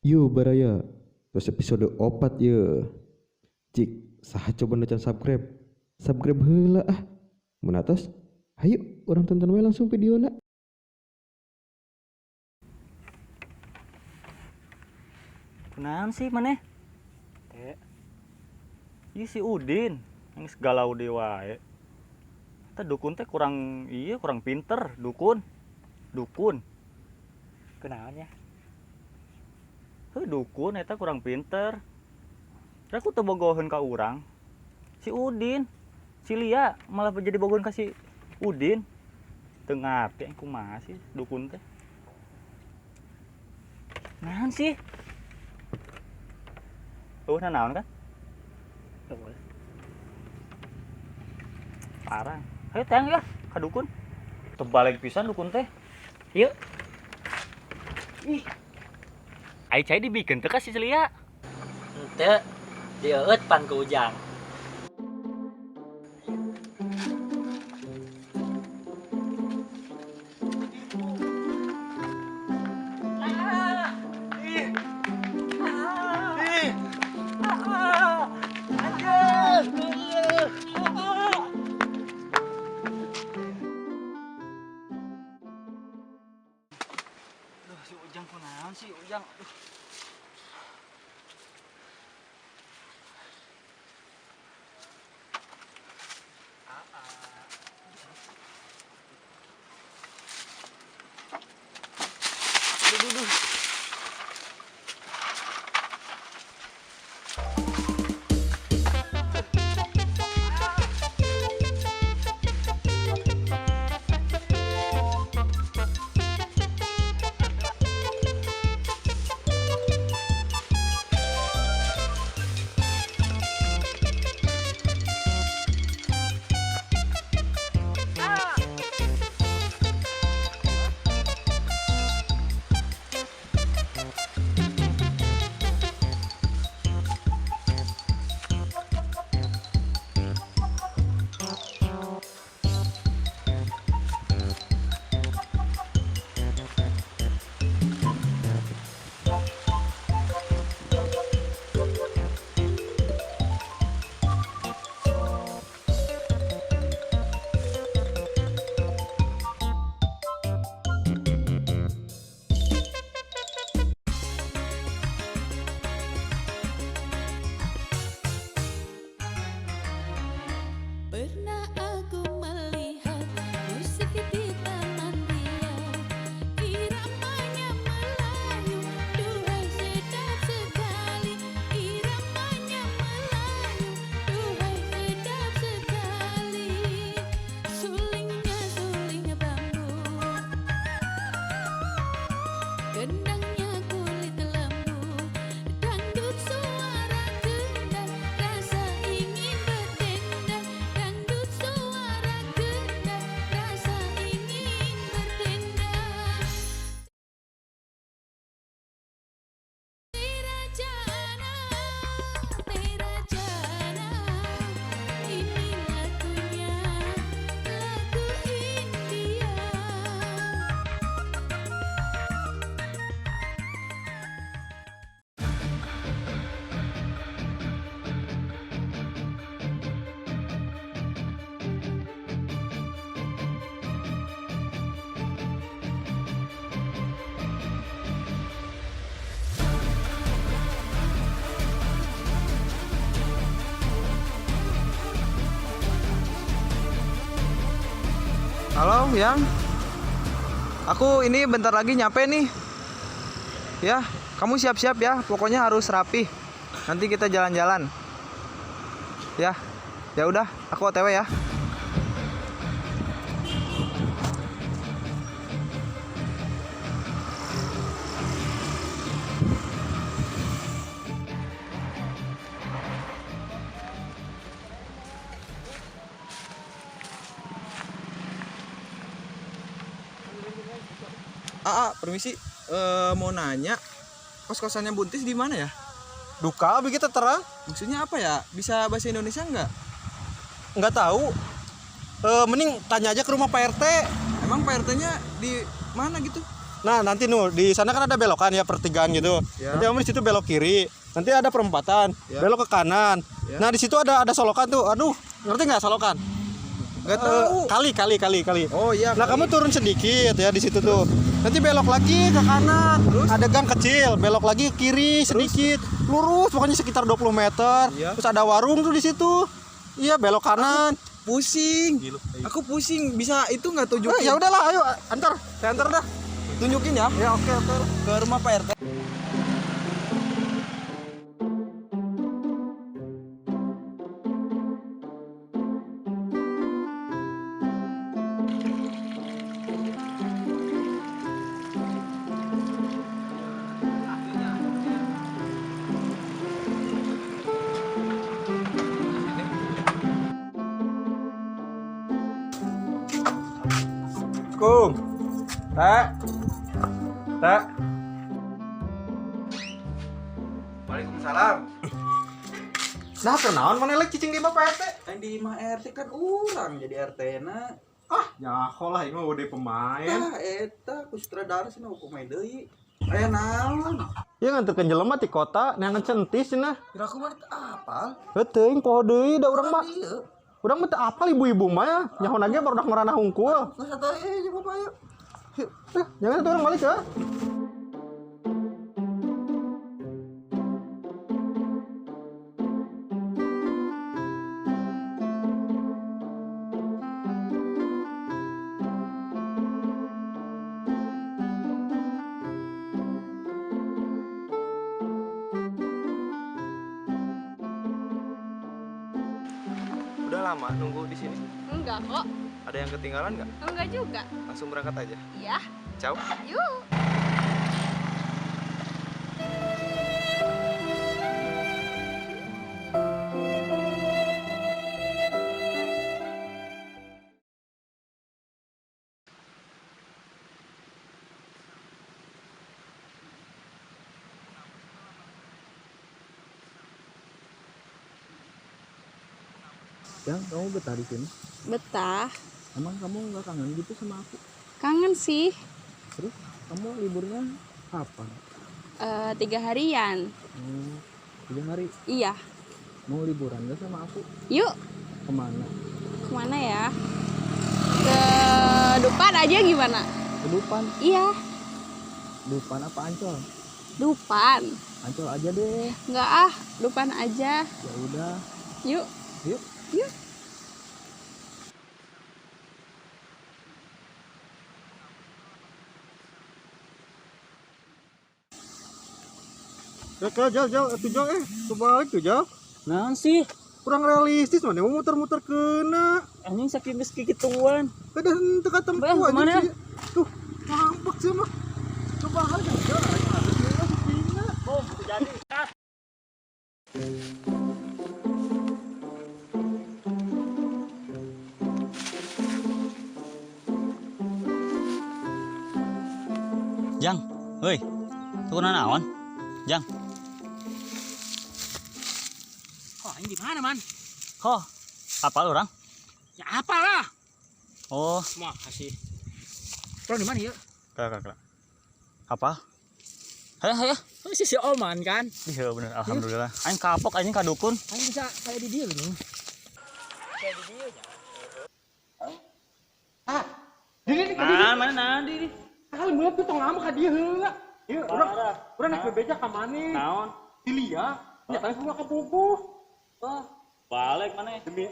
Yo baraya, terus episode 4 ye. Cik, saha coba nu can subscribe. Subscribe heula ah. Mun atos, hayu urang tonton we langsung videona. Kunaon sih maneh? Teh. Ieu si Udin, geus galau deui wae. Eta dukun teh kurang ieu, kurang pinter, dukun. Dukun. Kunaon ya? Heuh, dukun eta kurang pinter. Aku teu bogoheun ka urang. Si Udin, si Lia malah jadi bogoheun ka si Udin. Teu ngarti aing kumaha sih dukun teh. Naon sih? Eueuh nanaon kan? Eueuh. Parah. Hayu teang ya ka dukun. Tebalik pisan dukun teh. Yuk. Ih. Ai cai dibikeun teu ka si Lia? Henteu. Dieueut pan ku Ujang. Duh, si Ujang kunaon sih Ujang? Aduh. Aduh, aduh, aduh. Pernah aku melihat musik di taman ria, iramanya Melayu, duhai sedap sekali. Iramanya Melayu, duhai sedap sekali. Sulingnya suling bambu, kendangnya kulit lembu, dangdut suara kendang, rasa ingin berdendang. Dangdut suara kendang, rasa ingin berdendang. Tera jana, tera jana, ini lagunya, lagu India. Halo, Yang. Aku ini bentar lagi nyampe nih. Ya, kamu siap-siap ya. Pokoknya harus rapih. Nanti kita jalan-jalan. Ya, ya udah, aku OTW ya. Aa, permisi. Mau nanya, kos-kosannya Buntis di mana ya? Duka begitu terang? Maksudnya apa ya? Bisa bahasa Indonesia nggak? Nggak tahu. Mending tanya aja ke rumah Pak RT. Emang Pak RT-nya di mana gitu? Nah, nanti nu di sana kan ada belokan ya, pertigaan gitu. Ya. Nanti kamu di situ belok kiri. Nanti ada perempatan, Ya. belok ke kanan. Ya. Nah, di situ ada solokan tuh. Aduh, ngerti nggak solokan? Nggak tahu. Kali kali kali kali. Oh iya. Nah, kali. kamu turun sedikit ya di situ tuh. Nanti belok lagi ke kanan. Terus? Ada gang kecil, belok lagi ke kiri sedikit. Lurus pokoknya sekitar 20 meter. Iya. Terus ada warung tuh di situ. Iya, belok kanan. Pusing. Aku pusing. Bisa itu nggak tunjukin? Eh, ya udahlah, ayo antar. Saya antar dah. Tunjukin ya. Ya, oke oke. Ke rumah Pak RT. Assalamualaikum. Tak. Tak. Waalaikumsalam. Nah, kenaon mana lagi cicing di imah Pak RT? Yang di imah RT kan urang jadi RT na. Ah, nyaho lah ini mah udah pemain. Tah eta ku sutradara cenah pemain deui. Aya naon? Ya nganterkeun jelema ti kota, neangan centis cenah. Kira aku mah teu apal. Heuh teuing poho deui da urang mah. Iya. Urang mah teu apal ibu-ibu mah ya. Nyaho ge barudak maranah hungkul. Geus atuh eh jeung bapak yuk. Eh, jangan atuh urang balik ya. Udah lama nunggu di sini. Enggak kok, Ada yang ketinggalan nggak? enggak juga. Langsung berangkat aja. Iya, Ciao. yuk. Yang kamu betah di sini? Betah, Emang kamu nggak kangen gitu sama aku? kangen sih. Terus kamu liburnya kapan? 3 harian. 3 hari. Iya, Mau liburan nggak sama aku? yuk. Kemana? Kemana ya? Ke Dupan aja gimana? Ke Dupan. Iya, Dupan apa Ancol? Dupan. Ancol aja deh. Enggak ah, Dupan aja. Ya udah. Yuk. Yuk. Yuk. Ya, jauh jauh atuh jauh coba tuh jauh. Naon sih? Kurang realistis mana mau muter-muter kena. Anjing sakit geus kikituan. Kada henteu ka tempo Bang, aja kemana? sih. Tuh, ngambek sih mah. Coba aja jauh. Oh, jadi. Jang, hei, tuh naon? Jang. Oh, ini di mana, Man? Oh, apa lu orang? Ya apalah. Oh, Makasih. Orang di mana ya? Kak. apa? Hayo, hayo. Oh, si Oman kan? Iya bener, alhamdulillah. Aing kapok anjing ka dukun. Aing bisa kayak di dia gini. Nah, mana nadi? Kali mulai tuh tong lama ka dieu heula. Ieu urang naik bebeja ka maneh. Naon? Si Lia, nyatanya semua kabogoh. Balik mana? Demi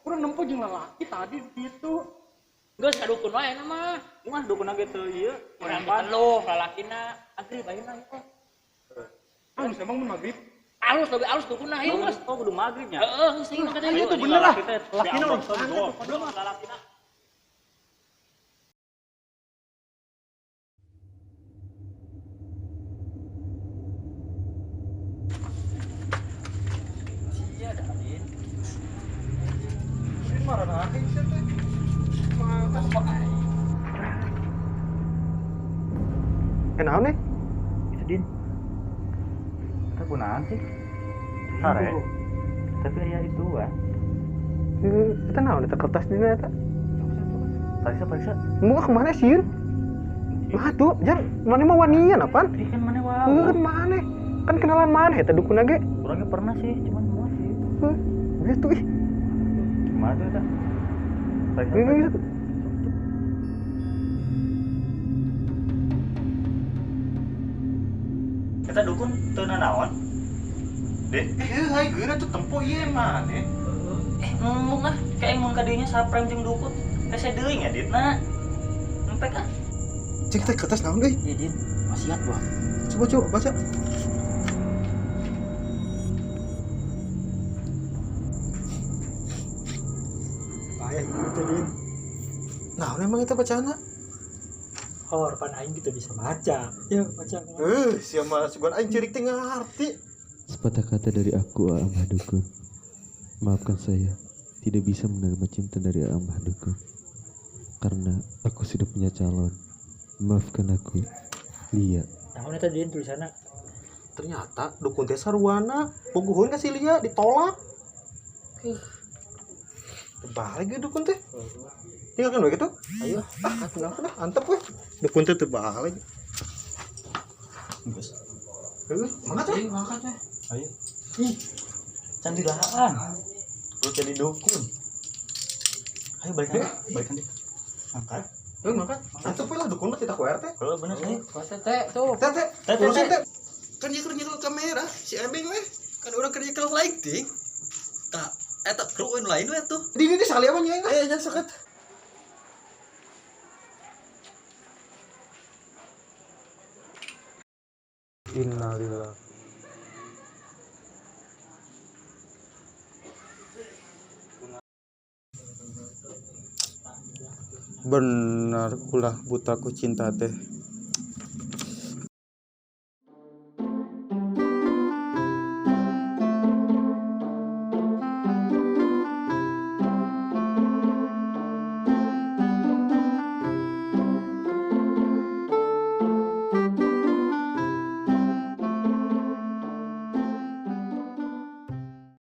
urang nempo jeung lalaki tadi di situ. Geus ka dukun wae na mah. Mah dukun ge teu ieu. Urang teluh lalakina. Agrib ayeuna ieu. Halus emang mun maghrib. Alus lebih alus dukun nah ieu geus. Oh, kudu magrib nya. Heeh, geus ieu katanya. Itu bener lah. Lakina urang Goblok lalakina. Iya, dah, Din. Naon nih? Itu Din. Kita kunaon sih? Sare. Tapi aya itu ah. Eta naon eta kertas dina eta? Periksa, periksa. Muka kemana sih? Mah tuh, jan maneh mah wanian apaan? Ih, kan maneh wah. Heuh, kan maneh. Kan kenalan maneh eta dukun ge. Urangnya pernah sih, cuman mau sih. Heuh, geus tuh ih. Kumaha tuh eta? Geus. Eta dukun teu nanaon? Deh. Eh, hai geuna tuh tempo ieu maneh. Ngomong ah, kayak mun kadinya saprem jeung dukun. Hese deui ngeditna. Empek ah. Cek teh kertas naon euy? Iya, Din. Wasiat buah. Coba coba baca. Payah gitu, Din. Nah, emang itu bacaanna? Hor, pan aing gitu bisa baca. Ya, baca. Sia mah sugan aing ceurik teh ngarti. Sepatah kata dari aku, Ambah Dukun. Maafkan saya, tidak bisa menerima cinta dari Ambah Dukun. Karena aku sudah punya calon. Maafkan aku, Lia. Naon eta Din tulisanna? Ternyata dukun teh sarwana, bogoheun ka si Lia ditolak. Terbalik ge dukun teh. Tinggalkan we kitu. Ayo, ah tinggalkan dah, antep we. Dukun teh terbalik. Geus. Heuh, mangkat we. Mangkat we. Ayo. Ih. Can dilahaan. Lu jadi dukun. Ayo balikan, balikan deh. Angkat. Heuh, mangkat. Antep we lah dukun mah tidak ku RT. Kalau bener sih. Teh tuh. Teh teh, Teh, teh, urusin teh. teh. Kan dia kerja kamera si Embeng we. Kan orang kerja ke lighting. Tah, eta kru anu lain we tuh. Di di sekali apa nyaing? Eh, jangan seket. Innalillah. Benar ulah butaku cinta teh.